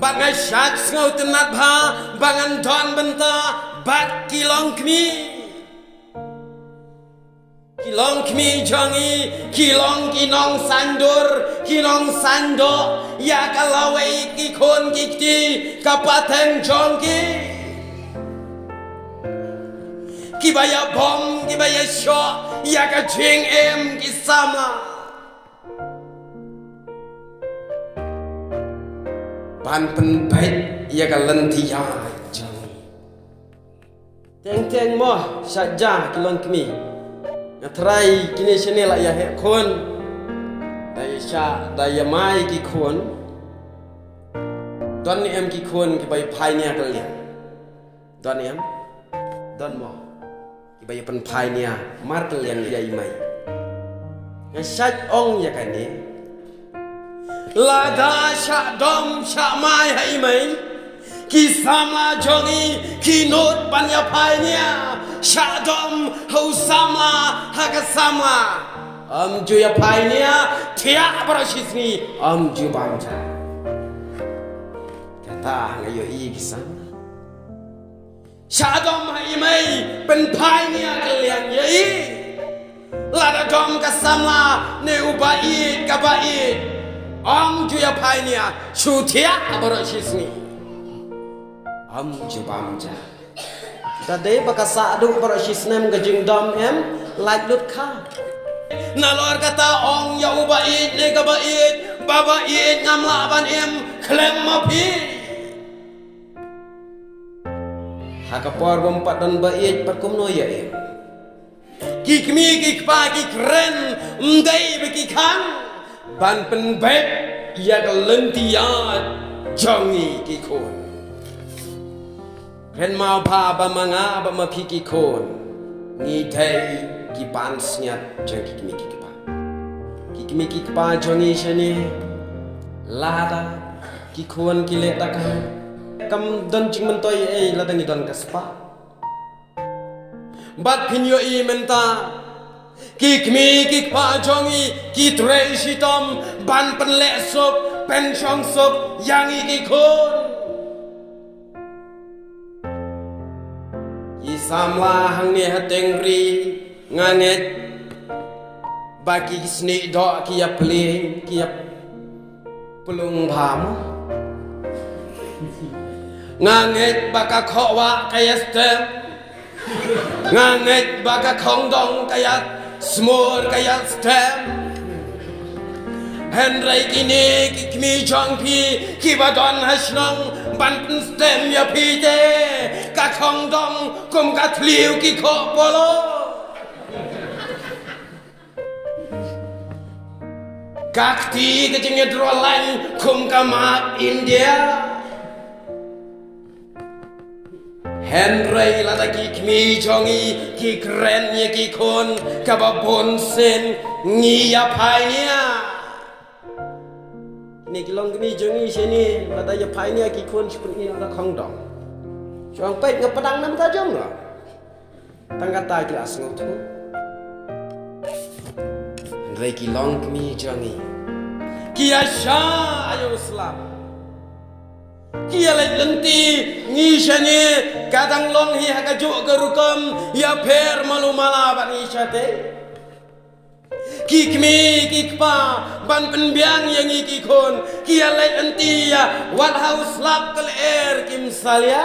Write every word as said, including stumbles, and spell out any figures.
Bad nga shait sngewtynnat bha ba ngan don bynta bad ki longkmie. Ki longkmie jong ngi ki long ki nongsaiñdur, ki nongsaiñdoh ïa ka lawei ki khun ki kti, ka pateng jong ki, kiba ïa bom, kiba ïa shoh ïa ka jingim ki samla, ban pynbeit ïa ka lynti ïaid jong ngi. Teng teng mo, shah ja ki longkmie. Nga trai kine shane la ïa heh khun. Da ïa shah, da ïa mai ki khun. Don ne em ki khun kiba ïa phai nia kylliang? Don ne em? Don mo. Kiba ïa pynphai nia markylliang ïa i mei. Nga shait ong ïa kane. Lada shah dom shah mai ha i mei, ki samla jong ngi ki nud ban ïa phai nia. Shah dom ha u samla, ha ka samla. Ym ju ïa phai nia, thiah baroh shi sngi, ym ju bam ja. Kata nga ïohi ki samla. Shah dom ha i mei, pynphai nia kylliang ïa i. Lada dom ka samla ne u ba ïeit ka ba ïeit, ym ju ïa phai nia, shu thiah baroh shi sngi. Ym ju bam ja. Da dei ba ka sah duh baroh shi snem ka jingdom em, lait lut kha. Nalor kata ong ïa u ba ïeit ne ka ba ïeit, ba ba ïeit ngam lah ban im khlem ma phi. Ha ka por bym pat don ba ïeit pat kumno ïa im? Ki kmie ki kpa ki kren, ym dei ba ki khang ban pynbeit ïa ka lynti ïaid jong ngi ki khun. Kren ma pha ba ma nga ba ma phi ki khun, ngi dei ki pansngiat jong ki kmie ki kpa. Ki kmie ki kpa jong ngi shane, lada ki khun ki leh da kane, kam don jingmyntoi ei lada ngi don ka spah. Bad phin ïohi mynta, ki kmie ki kpa jong ngi ki trei shitom ban pynleh suk, pynshong suk ïa ngi ki khun. Ki samla hangne ha Tengri, nga ngeit ba ki snieh doh ki ïa plie, ki ïa pynlong bha mo. Nga ngeit ba ka khohwah ka ïa stem. Nga ngeit ba ka khongdong ka ïa smur ka ïa stem. Hynrei kine ki kmie jong phi kiba don ha shnong ban pynstem ïa phi te, ka khongdong kum ka thliew ki khoh polo. Ka kti ka jingïadro lain kum ka map India. Hynrei lada ki kmie jong ngi ki kren ïa ki khun kaba bun sien, ngi ïa phai nia. Kine ki longkmie jong ngi shane, lada ïa phai nia ki khun shu pyni ïa ka khongdong. Shu ong peit nga pdang na bynta jong nga. Tang kata ki la sngewthuh. Hynrei ki longkmie jong ngi ki ïa shah ïa u slap. Ki ïa leit lynti, ngi shane ka dang long hi ha kajuh ka rukom, ïa pher malu mala bad ngi shatei. Ki kmie ki kpa ban pynbiang ïa ngi ki khun ki ïa leit lynti ïa wat ha u slap ka lyer kim salia.